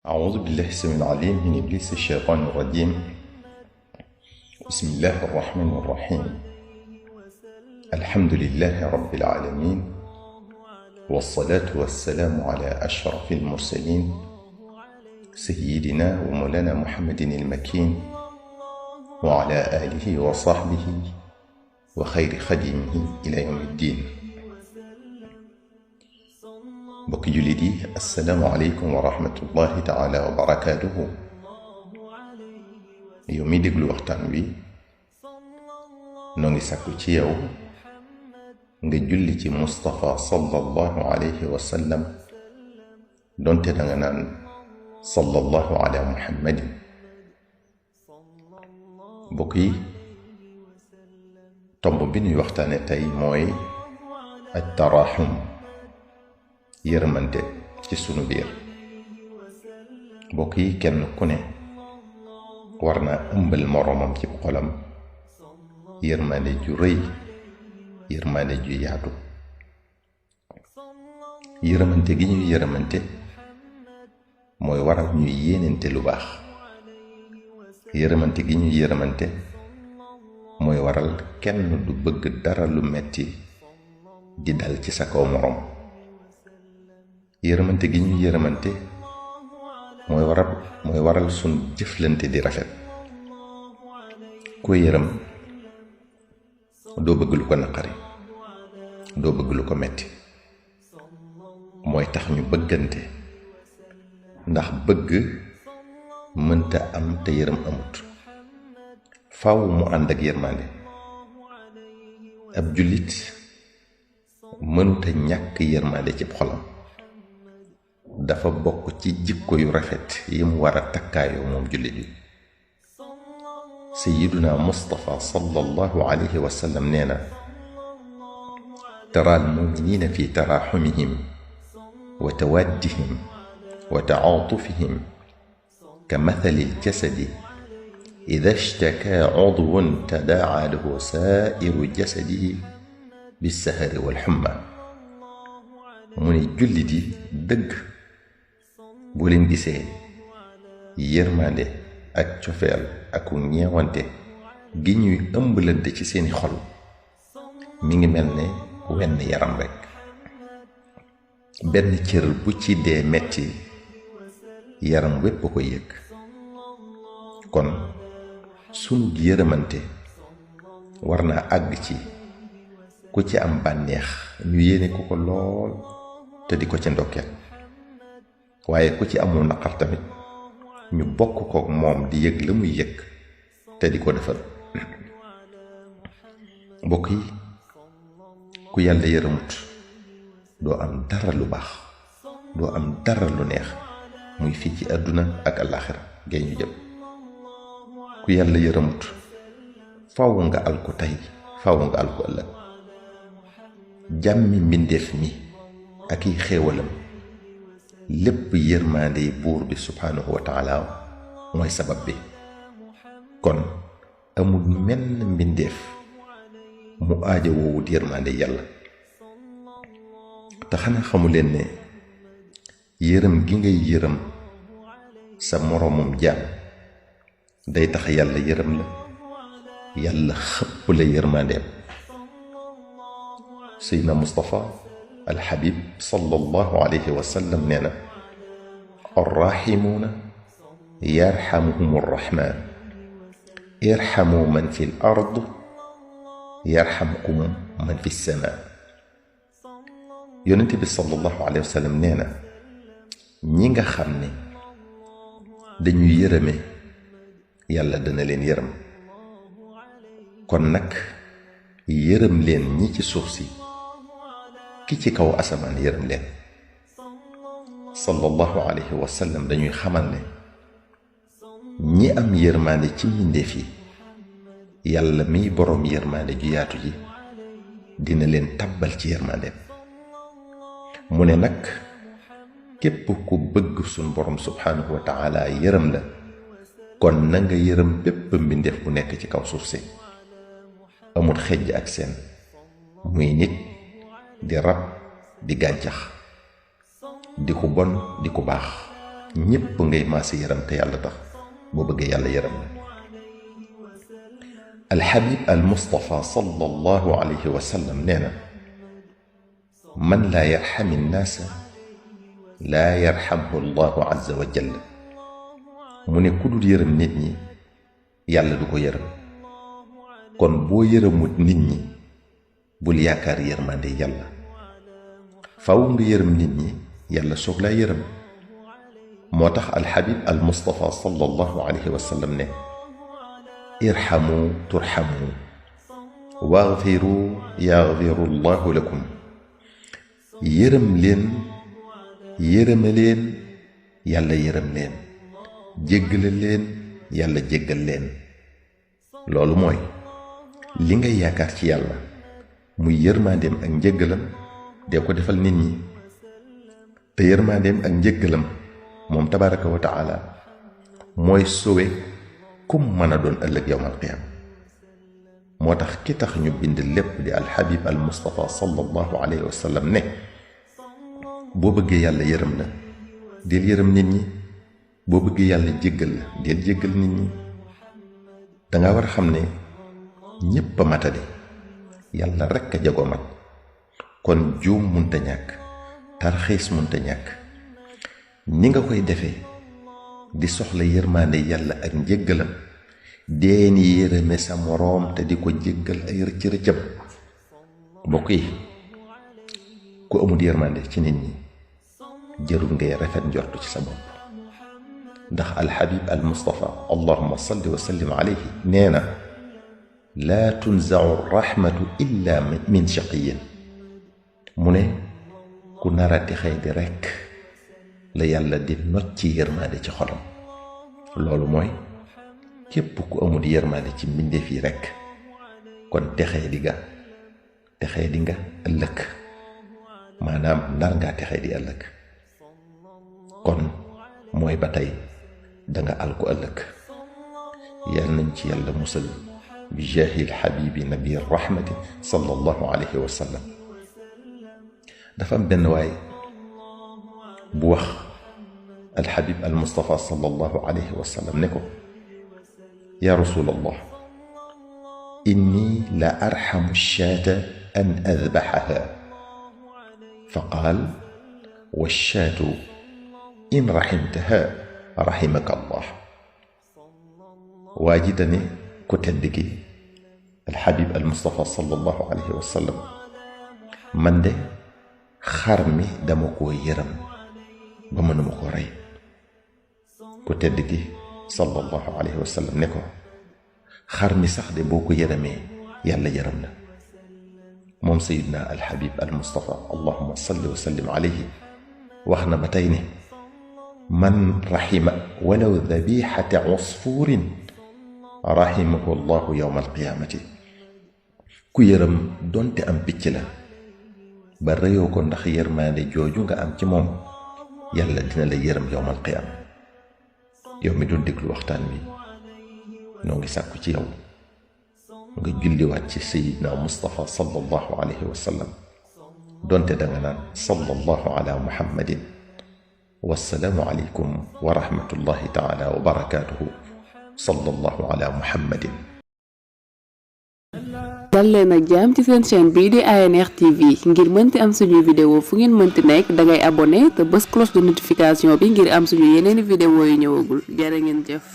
أعوذ بالله السميع العليم من إبليس الشيطان الرجيم. بسم الله الرحمن الرحيم. الحمد لله رب العالمين، والصلاة والسلام على أشرف المرسلين سيدنا ومولانا محمد المكين وعلى آله وصحبه وخير خديمه إلى يوم الدين. bokki jullit yi, assalaamu aleykum wa rahmatullahi taala wa barakaatuhu. yow mi déglu waxtaan wi, noo ngi sàkku ci yow nga julli ci Mustafa sallallahu alayhi wa sallam, donte danga naan sallallahu ala muhammadin. bokk yi, tomb bi ñuy waxtaane tey mooy at-taraxum, yërmante ci sunu biir. mbokk yi, kenn ku ne war naa ëmbal moroomam ci xolam yërmande ju rëy, yërmande ju yaatu. yërmante gi ñuy yërmante mooy waral ñuy yéenante lu baax. yërmante gi ñuy yërmante mooy waral kenn du bëgg dara lu metti di dal ci sa kaw moroom. yërmante gi ñuy yërmante mooy waral sun jëflante di rafet. ku yërëm doo bëgg lu ko naqari, doo bëgg lu ko metti. mooy tax ñu bëggante, ndax bëgg mënta am te yërëm amut. faaw mu ànd ak yërmande. ab jullit mënuta ñàkk yërmande ci xolam. dafa bokk ci jikko yu rafet yi mu war a takkaayoo moom jullit bi. sayyiduna Mustafa sallallahu alayhi wa sallam nee na: tara al-mu'minina fi taraxumihim wa tawaddihim wa ta'atufihim ka mathali al-jasadi idha ishtaka 'udwun tadaa'a lahu saa'iru jasadihi bis-sahari wal-humma. mu ne jullit yi dëgg boo leen gisee yërmande ak cofeel ak ñeewante gi ñuy ëmbalante ci seeni xol, mi ngi mel ne wenn yaram rekk. benn cër bu ci dee metti, yaram wépp ko yëg. kon sunu yërmante war naa àgg ci ku ci am bànneex ñu yéene ko ko lool te di ko ci ndokkeel, waaye ku ci amul naqar tamit ñu bokk ko moom di yëg la muy yëg te di ko defal. mbokk yi, ku yàlla yërëmut doo am dara lu baax, doo am dara lu neex, muy fii ci àdduna ak àllaaxira gay ñu jëm. ku yàlla yërëmut faaw nga al ko tey, faaw nga al ko ëllëg. jàmmi mbindeef mi ak i xéewalam lépp yërmaande yi buur bi subhaanahu wa taala mooy sabab bi. kon amul menn mbindeef mu aaja woowut yërmaande yàlla. te xanaa xamu leen ne yërëm gi ngay yërëm sa moroomum jaam day tax yàlla yërëm la, yàlla xëpp la yërmaandeem. seydna Mustafa alxabib sallallahu alayhi wa sallam nee na: arrahimuuna yarxamuhum arrahman, irxamu man fi l ard yarxamkum man fi sama. yonent bi sallallahu alayhi wa sallam nee na: ñi nga xam ne dañuy yërëme yàlla dana leen yërëm. kon nag yërëm leen ñi ci suuf si, ki ci kaw asamaan yërëm leen. sallallahu alayhi wa sallam dañuy xamal ne ñi am yërmaande ci mbindeef yi, yàlla miy boroom yërmaande ju yaatu ji dina leen tàbbal ci yërmaandeem. mu ne nag képp ku bëgg suñ boroom subhaanahu wa taala yërëm la, kon na nga yërëm bépp mbindeef bu nekk ci kaw suuf si, amul xejj ak seen, muy nit di rab di gàncax, di ku bon di ku baax, ñépp ngay maase yërëm te yàlla tax boo bëggee yàlla yërëm la alxabib almustafa sallallahu alayhi wa sallam nee na man laa yarxami nnaasa laa yarxamhu allahu azza wa jalla mu ne ku dul yërëm nit ñi yàlla du ko yërëm kon boo yërëmut nit ñi bul yaakaar yërmande yàlla faw nga yërëm nit ñi yàlla soog laa yërëm moo tax alxabib almustafa sallallahu alayhi wa sallam ne irxamu turxamu waxfiru yaxfiru llahu lakum yërëm leen yërëme leen yàlla yërëm leen jéggale leen yàlla jéggal leen loolu mooy li ngay yaakaar ci yàlla muy yërmandeem ak njéggalam dee ko defal nit ñi te yërmandeem ak njéggalam moom tabaraka wa taala mooy sowe kum mën a doon ëllëg yawmal qiyaam moo tax ki tax ñu bind lépp di alxabib al mustafa sallallahu alayhi wa sallam ne boo bëggee yàlla yërëm la del yërëm nit ñi boo bëggee yàlla jéggal la del jéggal nit ñi danga war a xam ne ñépp a matadi yàlla rekk a jagoo mat kon juum munta ñàkk tarxiis munta ñàkk ni nga koy defee di soxla yërmaande yàlla ak njéggalam deeni yërëme sa moroom te di ko jéggal ay rëcc-rëccam mbokk yi ku amul yërmaande ci nit ñi jërul ngay rafet njortu ci sa bopp ndax alxabib al mustafa allahuma salli wa sallim alayhi nee na laa tunzau rahmatu illa min shaqiyin mu ne ku nara texee di rekk la yàlla di nocci yërmaande ci xolam loolu mooy képp ku amul yërmaande ci mbindeef yi rekk kon texee di nga ëllëg maanaam nar ngaa texee di ëllëg kon mooy ba tey danga alku ëllëg yal nañ ci yàlla musal bi jaahil xabibi nabi rahmati sallallahu alayhi wa sallam dafa am benn waay bu wax alxabib al mustafa sallallahu alayhi wa sallam ne ko yaa rasulallah inni la arxamu shaata an adbaxaha fa qaal washaatu in raximtaha raximaka allah waa ji dane ku tedd gi alxabib al mustafa sallallahu alayhi wa sallam man de xar mi dama koo yërëm ba mënuma ko rey ku tedd gi sallallahu alayhi wa sallam ne ko xar mi sax de boo ko yërëmee yàlla yërëm la moom sayidna alxabib al mustafa allahuma salli wa sallim alayhi wax na ba tey ne man raxima walaw dabixata usfuurin raximahu llahu yowma alqiyaamati ku yërëm donte am picc la ba rëyoo ko ndax yërmaande jooju nga am ci moom yàlla dina la yërëm yowmal qiyaama yow mi doon déglu waxtaan wi noo ngi sàkku ci yow nga julliwaat ci sayidna Mustafa sallallahu alayhi wa sallam donte danga naan sallallahu ala muhammadin wassalaamu aleykum wa rahmatullahi taala wa barakaatuhu sallallahu ala muhammadin. dal leen ak jàmm ci seen chaîne bii di ANR TV ngir mënti am suñuy vidéo fu ngeen mënti nekk dangay abonné te bës cloche de notification bi ngir am suñu yeneeni vidéo yu ñëwagul jërë ngeen jëf.